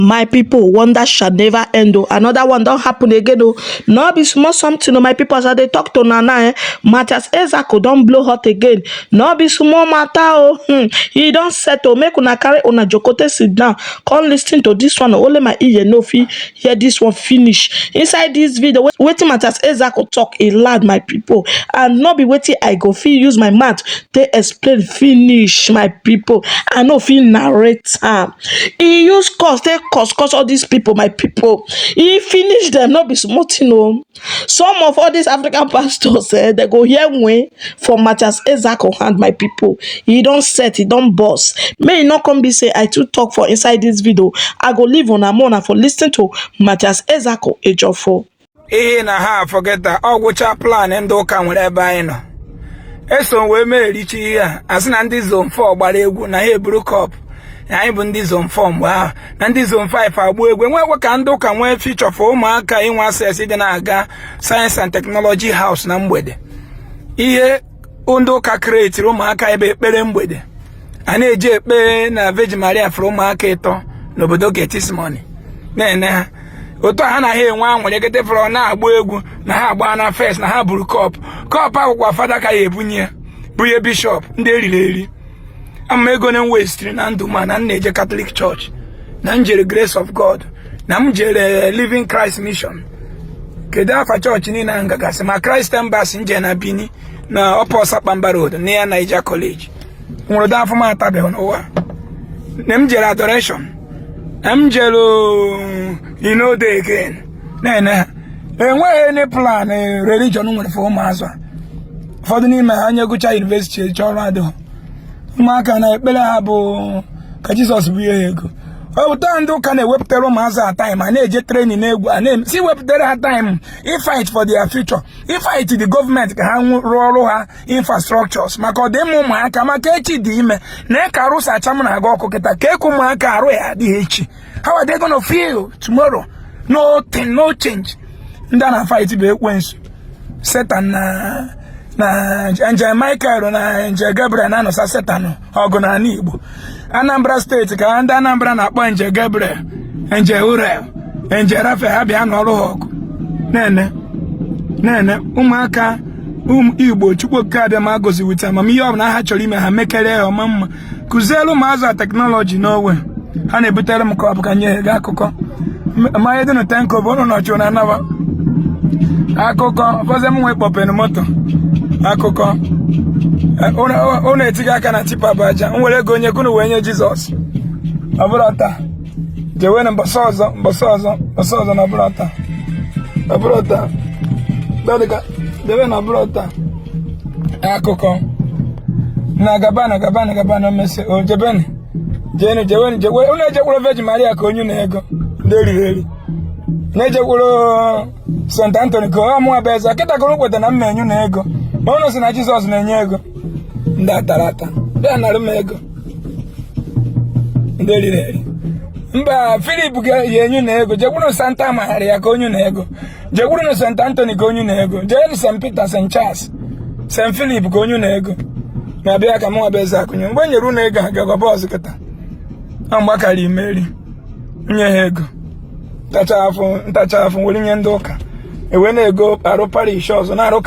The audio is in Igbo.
My people, wonder shall never end o. Another one don happen again o. No be small something o, my people. As I dey talk to una now, Matthias Ezeaku don blow hot again. No be small matter o. E don settle. Make una carry una jokote sit down come listen to this one. Only my ear no fit hear this one finish. Inside this video, wetin Matthias Ezeaku talk e loud, my people, and no be wetin I go fit use my mouth take explain finish, my people. I no fit narrate am. E use curse take curse curse all these people, my people. E finish dem, no be small thing o. Some of all these African pastors, dem go hear wen for Matthias Ezeaku hand, my people. E don set, e don burst. Make e no come be say I too talk for inside this video. I go leave una more una for listen to Matthias Ezeaku Ejiofor. Ihe na ha forgeta ọgwụcha plan ndị ụka nwere ebe anyị nọ eso wee meerichi ihe a asị na ndị zone 4 gbara egwu na ha eburu cup. Anyị bụ ndị zone 4 mgbe ahụ na ndị zone 5 agba egwu enwekwe ka ndị ụka nwee future for ụmụaka inwe access dị na-aga Science and Technology House na mgbede. Ihe ndị ụka createri ụmụaka ebe ekpere mgbede a na-eji ekpe na Virgin Maria fụrụ ụmụaka ịtọ n'obodo Getsemane na-ene ha otu a ha naghị enwe anwụrị ekete fọrọ na-agba egwu na ha agba na first na ha buru cup. Cup akwụkwọ fada ka ya ebunye ya bunye bishọp. Ndị eriri eri ama ego na m wasteri na ndụ ma na m na-eje Catholic Church, na m jere Grace of God, na m jere Living Christ Mission. Kedu afa chọọchị niile ahụ gagasị ma Christ Embassy nje na Bini na Upper Sakpamba Road na ya Niger College nwere ụdị afọ m atabeghị n'ụwa, na m jere Adoration, na m jere Inode again na-ene ha enweghị any plan religion nwere for ụmụazụ a. Ụfọdụ n'ime ha nye gụcha university eche ọrụ adịghị. Ụmụaka na ekpere ha bụ ka Jizọs bụ ihe ego. Ọ bụ taa ndị ụka na-ewepụtara ụmụazụ a time a na-eje training n'egwu a na si wepụtara ha time ifight for their future, ifight the gọọmenti ka ha rụọ ọrụ ha infrastructures maka ọdịmma ụmụaka, maka echi dị ime na ka arụsacha m na-aga ọkụ kịta ka eke ụmụaka arụ ya adịghị echi. How are they gonna feel tomorrow? No thing, no change. Ndị a na-fight bụ ekwensu Satan na Angel Michael na Angel Gabriel na-anọsa Satan ọgụ n'ala Igbo, Anambra Steeti, ka ndị Anambra na-akpọ Angel Gabriel, Angel Uriel, Angel Raphael ha bịa n'ọrụ ha ọgụ na-ene na-ene ụmụaka ụmụ Igbo. Chukwu Okike abịa ma gozi wite amamihe ọbụla ha chọrọ ime ha mekere ya ọma mma. Kụziere ụmụazụ a technology n'owe ha na-ebutere m cup ka nye ha ego. Akụkọ mmanya dị na tenko bụ ụnụ nọchi na anaba akụkọ ọfọzi m nwee kpọpere moto. Akụkọ ụnụ etighị aka na tipper bụ aja m were ego onye kunu wee nye Jizọs. Ọ bụrụ taa jewe na mbọsị ọzọ, mbọsị ọzọ, mbọsị ọzọ, na ọ bụrụ taa, ọ bụrụ taa dọdịka debe na ọ bụrụ taa. Akụkọ na gaba na gaba na gaba na mmesi o jebeni jenu jeweni jewe. Unu ejekwuru Virgin Maria ka onye na ego ndị eriri eri na-ejekwuru St. Anthony ka ọ mụnwa bụ eze kịta kụrụ kweta na mma enyu na ego, ma unu si na Jizọs na-enye ego. Ndị atara ata bịa nara m ego ndị eriri eri. Mba, Filip ga-enyu na ego. Jekwuru Santa Maria ka onye na ego, jekwuru St. Anthony ka onye na ego, jee St. Peter, St. Charles, St. Philip ka onye na ego ma bịa ka mụnwa bụ eze akụnye. Mgbe e nyere unu ego a gagwa bọọsụ kịta na mgbakara imeri nye ha ego ntacha afọ ntacha afọ were nye ndị ụka ewee na-ego arụ parish ọzọ na-arụ.